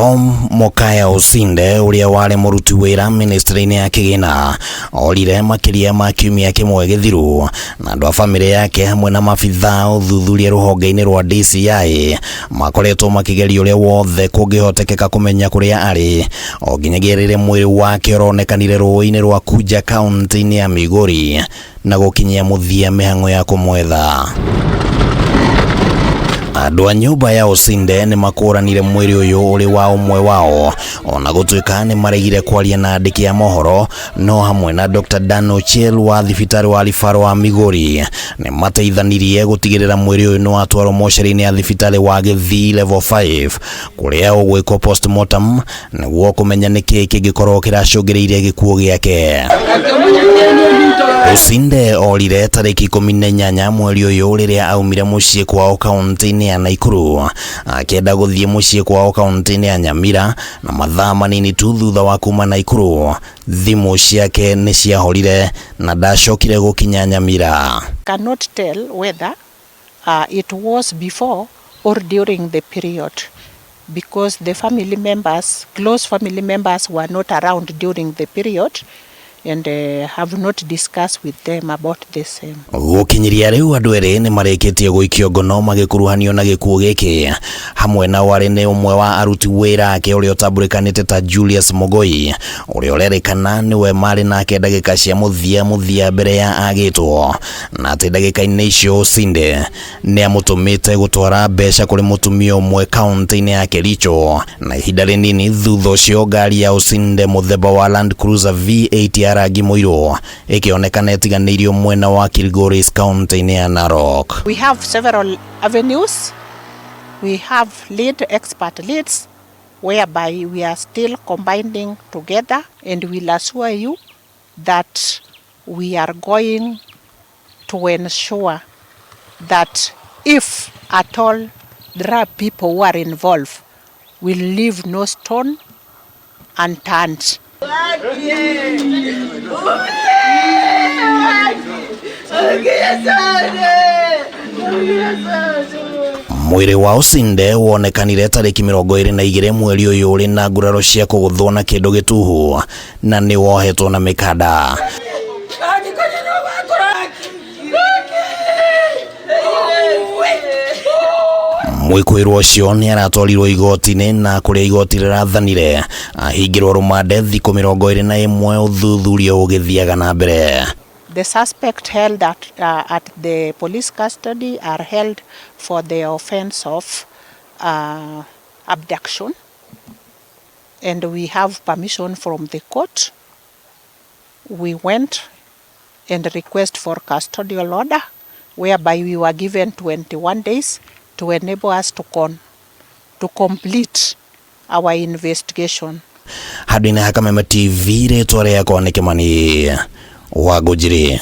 Tom Mokaya Osinde ũrĩa warĩ mũruti wĩra ministry-inĩ ya kĩgĩna orire makĩria ma kiumia kĩmwe gĩthiru, na andũ a bamĩrĩ yake hamwe na mabithaa ũthuthuria rũhonge-inĩ rwa DCI makoretwo makĩgeria ũrĩa wothe kũngĩhotekeka kũmenya kũrĩa arĩ o nginyagia rĩrĩa mwĩrĩ wake ũronekanire rũĩ-inĩ rwa Kuja kaunti-inĩ ya Migori na gũkinyia mũthia mĩhang'o ya kũmwetha. Andũ a nyũmba ya Osinde nĩ makũranire mwĩrĩ ũyũ ũrĩ wa ũmwe wao, ona gũtuĩka nĩ maregire kwaria na andĩki a mohoro, no hamwe na Dr. Dan Ochiel wa thibitarĩ wa Rifaro wa Migori nĩ mateithanirie gũtigĩrĩra mwĩrĩ ũyũ nĩ watwarwo mocarĩ-inĩ ya thibitarĩ wa Gĩthii Level 5 kũrĩa ũgwĩkwo postmortem nĩguo kũmenya nĩkĩ kĩngĩkorwo kĩracũngĩrĩirie gĩkuũ gĩake. Osinde orire tarĩki 18 mweri ũyũ rĩrĩa aumire mũciĩ kwao kaunti-inĩ ya Naikuru akĩenda gũthiĩ mũciĩ kwao kaunti-inĩ ya Nyamira, na mathaa manini tu thutha wa kuma Naikuru thimũ ciake nĩ ciahorire na ndacokire gũkinya Nyamira. Cannot tell whether it was before or during the period, because the family members, close family members, were not around during the period and have not discussed with them about the same. Gũkinyĩria rĩu andũ erĩ nĩ marĩkĩtie gũikio ngono magĩkuruhanio na gĩkuũ gĩkĩ, hamwe na warĩ nĩ ũmwe wa aruti wĩra ake ũrĩa ũtambũrĩkanĩte ta Julius Mogoi, ũrĩa ũrerĩkana nĩwe marĩ nake ndagĩka cia mũthia mũthia mbere ya agĩtwo, na atĩ ndagĩka-inĩ icio Osinde nĩ amũtũmĩte gũtwara mbeca kũrĩ mũtumia ũmwe kaunti-inĩ ya Kericho, na ihinda rĩnini thutha ũcio ngari ya Osinde mũthemba wa Land Cruiser V8 ya rangi mũirũ ĩkĩonekana ĩtiganĩirio mwena wa Kilgoris kaunti-inĩ ya Narok. We have several avenues. We have lead expert leads whereby we are still combining together, and we'll assure you that we are going to ensure that if at all there are people who are involved, we'll leave no stone unturned. Mwĩrĩ wa Osinde wonekanire tarĩki 22 mweri ũyũ ũrĩ na nguraro cia kũgũthwo na kĩndũ gĩtuhu na nĩ wohetwo na mĩkanda. Mwĩkũĩrwo ũcio nĩ aratwarirwo igoti-inĩ na kũrĩa igoti rĩrathanire ahingĩrwo rũmande thikũ 21 ũthuthuria ũgĩthiaga na mbere. The suspect held at the police custody are held for the offense of abduction, and we have permission from the court. We went and request for custodial order, whereby we were given 21 days to enable us to complete our investigation. Handũ-inĩ ha Kameme TV, rĩtwa rĩakwa nĩ Kĩmani wa Ngũnjiri.